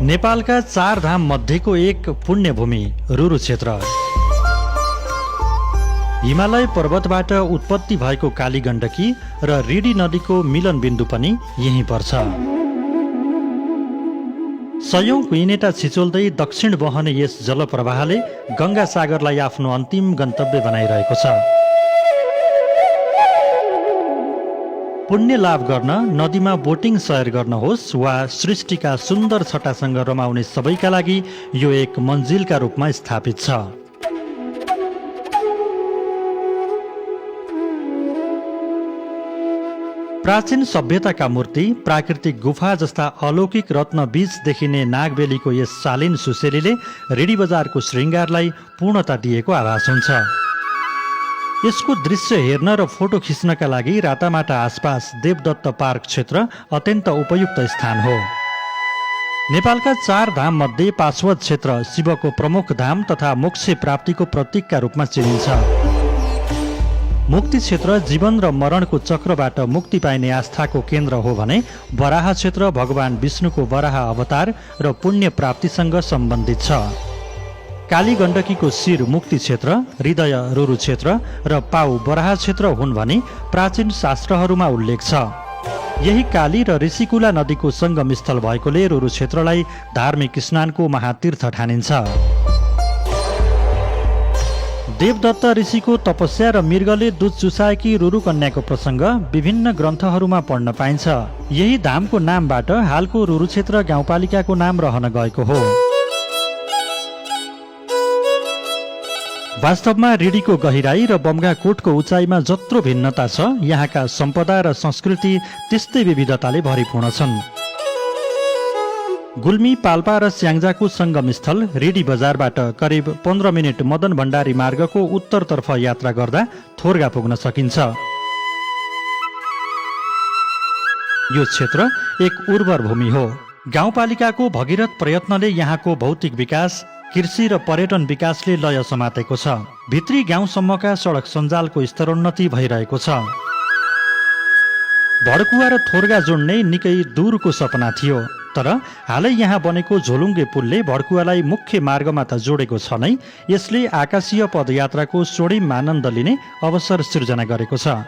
नेपालका 4 धाम मध्येको एक पुण्यभूमि रुरु क्षेत्र। हिमालय पर्वतबाट उत्पत्ति भएको काली गण्डकी र रिडी नदीको मिलन बिन्दु पनि यही पर्छ। सयौं कुइनेटा छिचोल्दै दक्षिण बहने यस जलप्रवाहले गंगा सागरलाई आफ्नो अन्तिम गन्तव्य बनाइरहेको छ। पुण्य लाभ गर्न नदीमा बोटिङ सयर गर्न होस् वा सृष्टिका सुन्दर छटासँग रमाउने सबैका लागि यो एक मन्जिलका रूपमा स्थापित छ। प्राचीन सभ्यताका मूर्ति, प्राकृतिक गुफा जस्ता अलौकिक रत्न बीच देखिने नागबेलीको यस शालीन सुसेलीले रेडी बजारको श्रृङ्गारलाई पूर्णता दिएको आभास हुन्छ। यसको दृश्य हेर्न र फोटो खिच्नका लागि रातामाटा आसपास देवदत्त पार्क क्षेत्र अत्यन्त उपयुक्त स्थान हो। नेपालका 4 धाम मध्ये पार्श्वत क्षेत्र शिवको प्रमुख धाम तथा मोक्ष प्राप्तिको प्रतीकका रूपमा चिनिन्छ। मुक्ति क्षेत्र जीवन र मरणको चक्रबाट मुक्ति पाइने आस्थाको केन्द्र हो भने वराह क्षेत्र भगवान विष्णुको वराह अवतार र पुण्य प्राप्तिसँग सम्बन्धित छ। काली गण्डकीको शिर मुक्ति क्षेत्र, हृदय रुरु क्षेत्र र पाउ वराह क्षेत्र हुन् भनी प्राचीन शास्त्रहरूमा उल्लेख छ। यही काली र ऋषिकुला नदीको संगम स्थल भएकोले रुरु क्षेत्रलाई धार्मिक स्नानको महातीर्थ ठानिन्छ। देवदत्त ऋषिको तपस्या र मृगले दूध चुसाएकी रुरु कन्याको प्रसङ्ग विभिन्न ग्रन्थहरूमा पढ्न पाइन्छ। यही धामको नामबाट हालको रुरु क्षेत्र गाउँपालिकाको नाम रहन गएको हो। वास्तवमा रिडीको गहिराई र बमगाकोटको उचाइमा जत्रो भिन्नता छ, यहाँका सम्पदा र संस्कृति त्यस्तै विविधताले भरिपूर्ण छन्। गुल्मी, पाल्पा र स्याङ्जाको संगम स्थल रेडी बजारबाट करिब 15 मिनट मदन भण्डारी मार्गको उत्तरतर्फ यात्रा गर्दा थोरगा पुग्न सकिन्छ। यो क्षेत्र एक उर्वर भूमि हो। गाउँपालिकाको भगीरथ प्रयत्नले यहाँको भौतिक विकास, कृषि र पर्यटन विकासले लय समातेको छ। भित्री गाउँसम्मका सडक सञ्जालको स्तरोन्नति भइरहेको छ। भड्कुवा र थोरगा जोड्ने निकै दूरको सपना थियो, तर हालै यहाँ बनेको झोलुङ्गे पुलले भड्कुवालाई मुख्य मार्गमा त जोडेको छ नै, यसले आकाशीय पदयात्राको स्वर्णिम आनन्द लिने अवसर सिर्जना गरेको छ।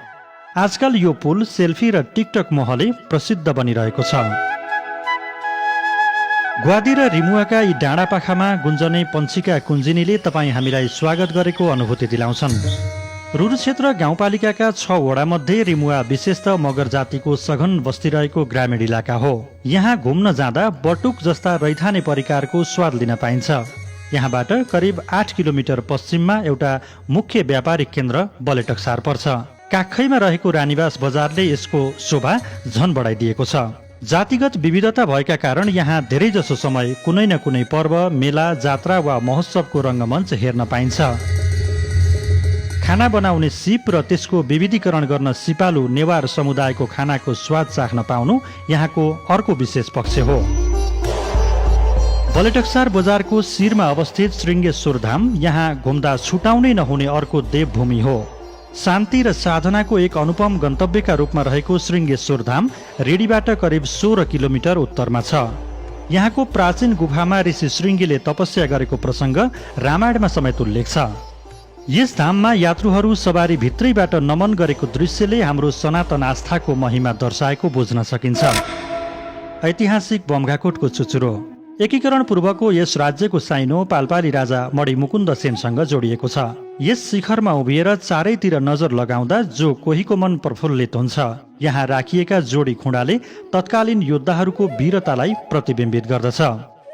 आजकल यो पुल सेल्फी र टिकटक मोहले प्रसिद्ध बनिरहेको छ। ग्वादी र रिमुवाका यी डाँडापाखामा गुन्जने पन्छीका कुञ्जिनीले तपाईँ हामीलाई स्वागत गरेको अनुभूति दिलाउँछन्। रुरु क्षेत्र गाउँपालिकाका 6 वडा मध्ये रिमुवा विशेषतः मगर जातिको सघन बस्ती रहेको ग्रामीण इलाका हो। यहाँ घुम्न जाँदा बटुक जस्ता रैथाने परिकारको स्वाद लिन पाइन्छ। यहाँबाट करिब 8 किलोमिटर पश्चिममा एउटा मुख्य व्यापारिक केन्द्र बलेटकसार पर्छ। काखैमा रहेको रानीवास बजारले यसको शोभा झन बढाइदिएको छ। जातिगत विविधता भएका कारण यहाँ धेरैजसो समय कुनै न कुनै पर्व, मेला, जात्रा वा महोत्सवको रङ्गमञ्च हेर्न पाइन्छ। खाना बनाउने सिप र त्यसको विविधीकरण गर्न सिपालु नेवार समुदायको खानाको स्वाद चाख्न पाउनु यहाँको अर्को विशेष पक्ष हो। बलेटकसार बजारको शिरमा अवस्थित श्रृङ्गेश्वर धाम यहाँ घुम्दा छुटाउनै नहुने अर्को देवभूमि हो। शान्ति र साधनाको एक अनुपम गन्तव्यका रूपमा रहेको श्रृङ्गेश्वर धाम रेडीबाट करिब 16 किलोमिटर उत्तरमा छ। यहाँको प्राचीन गुफामा ऋषि श्रृङ्गीले तपस्या गरेको प्रसङ्ग रामायणमा समेत उल्लेख छ। यस धाममा यात्रुहरू सवारी भित्रैबाट नमन गरेको दृश्यले हाम्रो सनातन आस्थाको महिमा दर्शाएको बुझ्न सकिन्छ। ऐतिहासिक बमगाकोटको चुचुरो एकीकरण पूर्वको यस राज्यको साइनो पाल्पाली राजा मणिमुकुन्द सेनसँग जोडिएको छ। यस शिखरमा उभिएर चारैतिर नजर लगाउँदा जो कोहीको मन प्रफुल्लित हुन्छ। यहाँ राखिएका जोडी खुँडाले तत्कालीन योद्धाहरूको वीरतालाई प्रतिबिम्बित गर्दछ।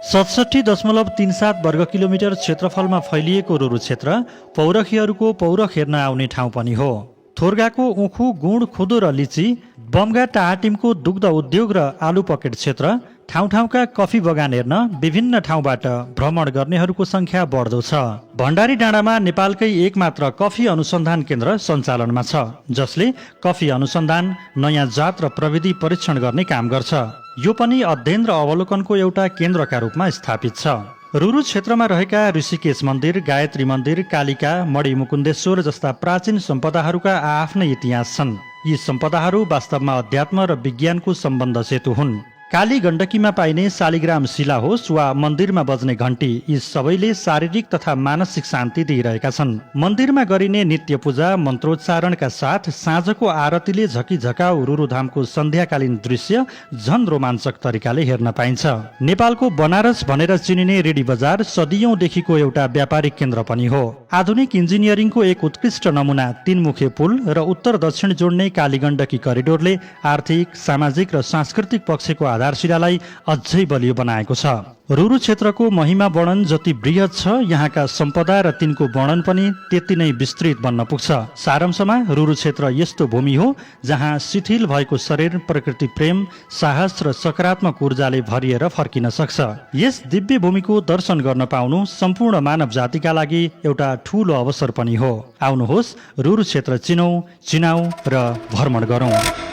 67.37 वर्ग किलोमिटर क्षेत्रफलमा फैलिएको रुरु क्षेत्र पौरखीहरूको पौरख हेर्न आउने ठाउँ पनि हो। थोरगाको उखु, गुण, खुदो र लिची, बमगा टाहाटिमको दुग्ध उद्योग र आलु पकेट क्षेत्र, ठाउँ ठाउँका कफी बगान हेर्न विभिन्न ठाउँबाट भ्रमण गर्नेहरूको संख्या बढ्दो छ। भण्डारी डाँडामा नेपालकै एकमात्र कफी अनुसन्धान केन्द्र सञ्चालनमा छ, जसले कफी अनुसन्धान, नयाँ जात र प्रविधि परीक्षण गर्ने काम गर्छ। यो पनि अध्ययन र अवलोकनको एउटा केन्द्रका रूपमा स्थापित छ। रुरु क्षेत्रमा रहेका ऋषिकेश मन्दिर, गायत्री मन्दिर, कालिका, मणिमुकुन्देश्वर जस्ता प्राचीन सम्पदाहरूका आफ्नै इतिहास छन्। यी सम्पदाहरू वास्तवमा अध्यात्म र विज्ञानको सम्बन्ध सेतु हुन्। काली गण्डकीमा पाइने शालिग्राम शिला होस् वा मन्दिरमा बज्ने घण्टी, यी सबैले शारीरिक तथा मानसिक शान्ति दिइरहेका छन्। मन्दिरमा गरिने नित्य पूजा मन्त्रोच्चारणका साथ साँझको आरतीले झकिझकाउ रुरुधामको सन्ध्याकालीन दृश्य झन रोमाञ्चक तरिकाले हेर्न पाइन्छ। नेपालको बनारस भनेर चिनिने रेडी बजार सदियौंदेखिको एउटा व्यापारिक केन्द्र पनि हो। आधुनिक इन्जिनियरिङको एक उत्कृष्ट नमुना तीनमुखे पुल र उत्तर दक्षिण जोड्ने कालीगण्डकी करिडोरले आर्थिक, सामाजिक र सांस्कृतिक पक्षको आधारशिलालाई अझै बलियो बनाएको छ। रुरु क्षेत्रको महिमा वर्णन जति बृहत छ, यहाँका सम्पदा र तिनको वर्णन पनि त्यति नै विस्तृत बन्न पुग्छ। सारांशमा रुरु क्षेत्र यस्तो भूमि हो जहाँ शिथिल भएको शरीर प्रकृति प्रेम, साहस र सकारात्मक ऊर्जाले भरिएर फर्किन सक्छ। यस दिव्य भूमिको दर्शन गर्न पाउनु सम्पूर्ण मानव जातिका लागि एउटा ठूलो अवसर पनि हो। आउनुहोस् रुरु क्षेत्र चिनौं, चिनाऊ र भ्रमण गरौं।